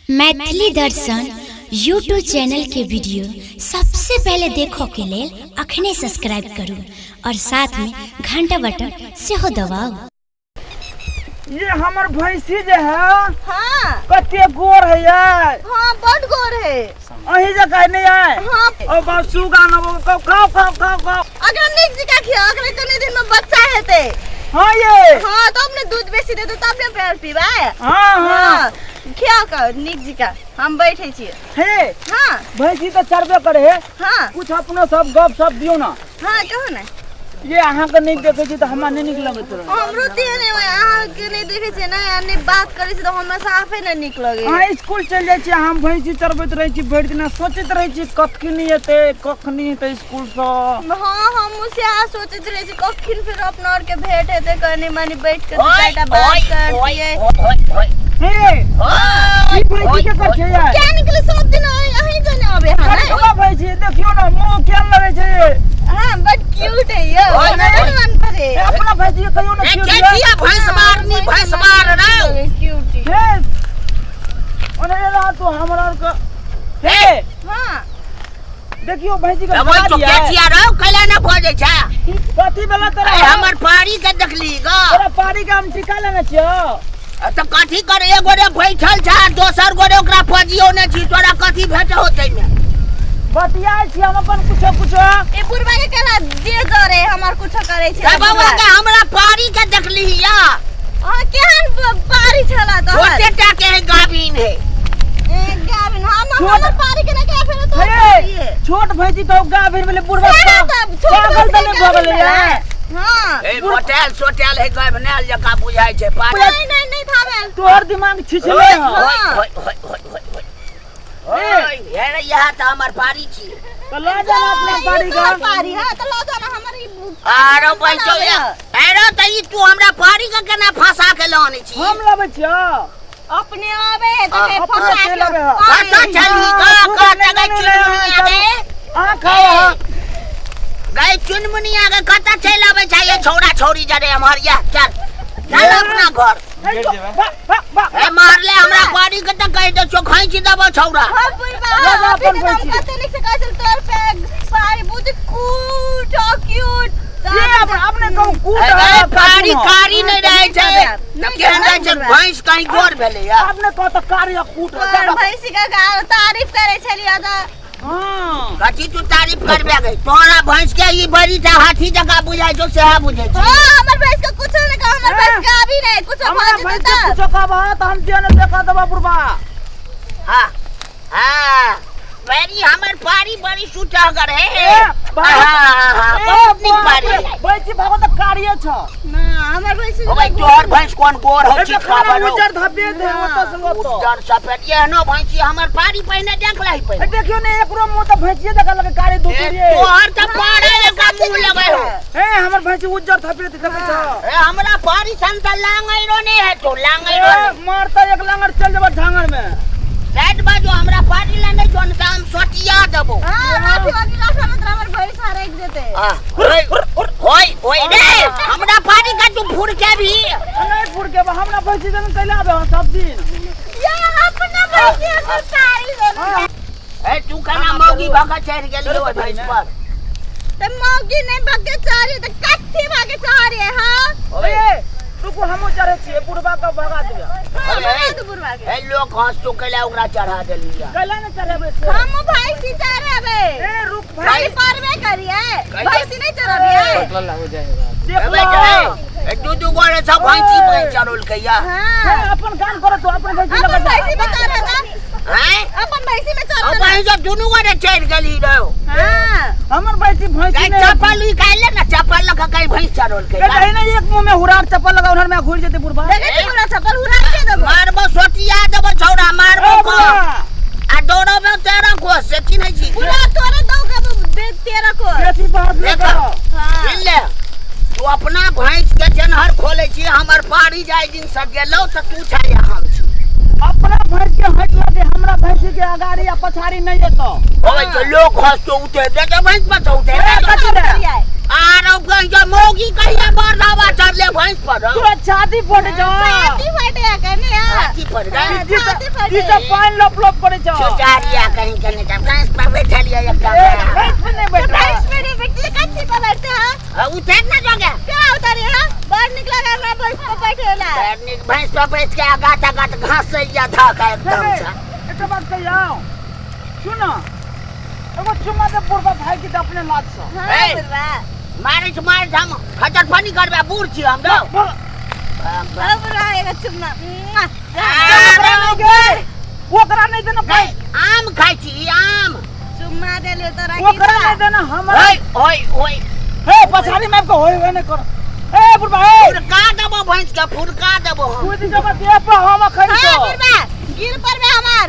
मैथिली दर्शन YouTube channel के video सबसे पहले देखो के लेल अखने सब्सक्राइब करू और साथ में घंटा बटन सेहो दबाउ। ये हमर भैंसी जे है हाँ। कते गोर है यार। हाँ, बड गोर है। अहीं जकाँ नहीं आए। हाँ। ओ बाप सुगा न खाओ खाओ खाओ खाओ खाओ। अगर नीक जकाँ खियाओ, अगर कनी दिन में बच्चा हेतै। हाँ ये। हाँ, तब ने दूध बेसी देतै तब ने पेड़ पीबै। हाँ हाँ। हाँ, खियाओ का नीक जकाँ, हम बैठे छियै। हे। हाँ। भैंसी तऽ चरबे करे है। हाँ। कुछ अपनो सब गप सप दियौ ना। हाँ, कहू ने। ये अहाँ के नहीं देखे छी तऽ हमरा नहीं नीक लगैत रहे। हमरो ते नहीं होय, अहाँ के नहीं देखे छियै ने, आ नहीं बात करै छी तऽ हमरा साफे नहीं नीक लगै। अहाँ स्कूल चलि जाइ छी, हम भैंसी चरबैत रहै छी भरि दिना, सोचैत रहै छी कखनी एतै कखनी एतै स्कूल सँ। हाँ, हमहूँ सएह सोचैत रहै छी कखन फेर अपना आर के भेंट हेतै, कनी मनी बैठ के दू चारिटा बात करतियै। हे, ई भैंसी के कर छै यार? क्या निकले सब दिन अहीं जने अबे है ने? कतबा भैंसी देखियौ ने, मुँह केहन लगै छै। हाँ, बड क्यूट है यो, हमरा बड मन पड़े। ए, अपना भैंसी के कहियो ने ए, क्यूट के है। छिया भैंस मारनी, भैंस मार रौ। क्यूट है। हे, ओने रह तू हमरा आर के। हे, हाँ। देखियो भैंसी के तब ओइ तो भारी के है। छिया रौ, कैला ना भऽ जाइ छै? कथी भेलै तोरा? ए, हमर पारी के देखली ग। तोरा पारी के हम टीका लेने छियौ। तऽ कथी करे, एक गोरे बैठल छै आ दोसर गोरे ओकरा पजियो नहि छी, तोरा कथी भेट होतै मे? बतियाइ छी हम अपन कुछो कुछो। ए बुढ़वा के केना जे जरे हमर कुछो करै छै। ए बौआ के हमरा पारी के देखली या? अहाँ केहन पारी छला तोहर? छोटे टा के है, गाभिन है। ए गाभिन, हम हमर पारी के ना के फेर तो हे, छोट भैंसी तो गाभिन भेलै बुढ़वा। सेहे तऽ, छोट पागल भैंसी तऽ नहि भऽ गाभिन गेलै यार? हाँ। ए मोटायल सोटायल है, गाभिनायल जकाँ बुझाइ छै पारी। नहीं नहीं नहीं थाबेल। तोहर दिमाग छिछले है। हाँ। ओइ, ओइ, ओइ, ओइ, ओइ, ओइ। ओइ, हे रे, इएह तऽ हमर पारी छी। तऽ लऽ जा ना अपना पारी तोहर के। पारी है तऽ लऽ जा ना हमर ई। आरो बैठो ये। अरे तऽ ई तू हमरा पारी के केना फंसा के लऽ आनै छी? हम लबै छियौ। अपने आबे है तऽ अपने फंसा के चलि आबै है। कतऽ चलही ग? हाँ, कतऽ नहीं, गई नहीं, चुनमुनिया नहीं, गे? अहाँ खाओ अहाँ। गई चुनमुनिया गे, कतऽ चलि आबै छै ये छौड़ा छौड़ी जरे हमर? ये चल चल अपना घर। हे, तो, वाह, वाह, वाह। ए मारले हमरा पारी के तऽ कहि दे छौ, खैच देबो छौड़ा। हाँ बुढ़वा, लऽ जा अभी अपन तऽ हम भैंसी। कते नीक से कहै छल तोहर पे पारी बहुत क्यूट हो, क्यूट। ये अपने कहू कूट ए, है, ए, पारी काटू न। कारी नहि रहै छै। नहीं तऽ केहन रहै छै? बुढ़वा। भैंस कहीं गोर भेलै या? अपने कहू तऽ कारी आ कूट है। तोहर भैंसी के तारीफ करै छलियै तऽ। हाँ। कथी तू तारीफ करबे गई? तोरा भैंस के ई बड़ी टा हाथी जकाँ बुझाइ छौ, सएह बुझै छी। हाँ, हमर भैंस के कुछो नहि कह, हमर भैंस के अभी नहि कुछो हमरा भऽ जेतै भैंस के तऽ। कुछो कहबह तऽ हम जे ने देखा देबऽ बुढ़बा। हाँ हाँ, बड़ी हमर पारी बड़ी सुटहगर है। ए, बाप। हाँ, हाँ, ए, बहुत नीक बाप पारी रे, है। भैंसी भागो तऽ कारिये छौ। ना, हमर भैंसी ओ भाई, तोहर भैंस कोन गोर हो? ए, छी खाना खाबर उज्जर धब्बे दे ओतऽ से ओतऽ। उज्जर सफेद एहनो भैंसी हमर पारी पहिने देख लही ए, पहिने। देखियौ ने, एकरो मुँह तऽ भैंसिये जकाँ लगै, कारी ए, दुतुरिये। तोहर तऽ पारे जकाँ मुँह लगै हो। ए, हमर भैंसी उज्जर धब्बे दे देखै छौ। ए, हमरा पारी सन तऽ लांगैरो नहि हेतौ, लांगैरो ए, नहि। मारतै एक लांगर चल जेबऽ झांगर में। साइड बाजू, हमरा पारी ला नहि जोन तऽ हम सोटिया देबौ। हाँ, लाठी वाली लाठी में हमर भैंस हरक जेतै। आ, ओइ ओइ ओइ रे, हमरा पारी का तू फुर के भी। ए, नहीं फुर के बा, हमरा भैंसी जन कैला आबे हँ सब दिन। या अपना भैंसी हमर पारी जन। ए, तू केना मौगी भऽ कऽ चढ़ि गेली ओहि भैंस पर? तऽ मौगी नहि भगे चढ़ी तऽ कथी भगे चढ़ी हाँ? ए, रुकू, हमहूँ चढ़ै छियै, बुढ़बा के भगा दिअ। हाँ, भगा दू बुढ़वा के। ए, लोक हंसतो कैला ओकरा चढ़ा देली या? कैला ने चढ़ेबै से? हमहूँ भैंसी चढ़ेबै। ए, रुक खाली भाई। पारबे करियै, कैला? भैंसी नहि चढ़बियै। देख ए, लो। बैठ, ए, दू दू गोरे सब भैंसी पर चढ़ौलकै या? हे, हाँ। अपन काम करो तू, अपन भैंसी अपन लगा जा। भैंसी में चढ़े ना। हैं? अपन भैंसी में चढ़े अपन ना। सब दुनू गोरे चढ़ि गेली रहो। हाँ। हमर भैंसी भैंसी गई नहि। चप्पल निकालि ले ना, चप्पल लऽ कऽ गई भैंस चढ़ौलकै ए, या? कहीं ना एक मुंह में हुराक चप्पल लगा उधर में घुर जेतै बुढ़बा। देखै छी पूरा चप्पल हुरा के देबो। मारबो सोटिया देबो छौड़ा, मारबो ए, को। बुढ़बा, आ दौड़बो 13 कोस से चिन्है छी। पूरा तोरे दौ के 13 कोस। बेसी बहस नहि देख। करो। हाँ। सुनि ले, तू अपना भैंस के जनहर खोलै छी, हमर पारी जाय दिन से गेलौ तऽ तू छै या हम छी। अपना भैंस के हटि लगे, हमरा भैंसी के अगाड़ी आ पछाड़ी नहीं एतौ। ओए तो लोक हंसतो उतरि दे तऽ भैंस पर से उतरि ए, दे। कथी रे? आरो कहियो मौगी कहिया बरदावा चढ़ले भैंस पर तोरा छाती फट जा। छाती फटे कनी हां। छाती पर गए। छाती फटे। ई तऽ पानि लप लप करै छौ। चुचारिया कहीं के नहीं भैंस पर बैठलिया एकटा। ए, भैंस पे नहीं बैठ। भैंस पे नहीं बैठले, कथी पर बैठते हां? हाँ, उठे ना जोगे। क्या उतारे हां? बड़ निक लगा हमरा भैंस पर बैठेला। बड़ निक भैंस पर बैठ के आगात आगात घास से जा धक एकदम से। एकटा बात कहियौ, सुन, एगो चुम्मा दे बुढ़बा भाई के अपने लाज से। हां बुढ़बा। मारे छ मारे हम खचर फनी करबे, बूढ़ छी हम दो। बुढ़बा एगो चुम्मा। ओकरा नहीं देना भाई। आम खाइ छी आम। चुम्मा देलियो तोरा। ओकरा नहीं देना हमरा। ओए ओए ओए। हे पछाड़ी में आपको होय होय नहीं कर। ए बुढ़बा ए फुरका देबो भैंस के, फुरका देबो हम। कूद जब देह पर हम अखन। हां बुढ़बा गिर पर में हमार।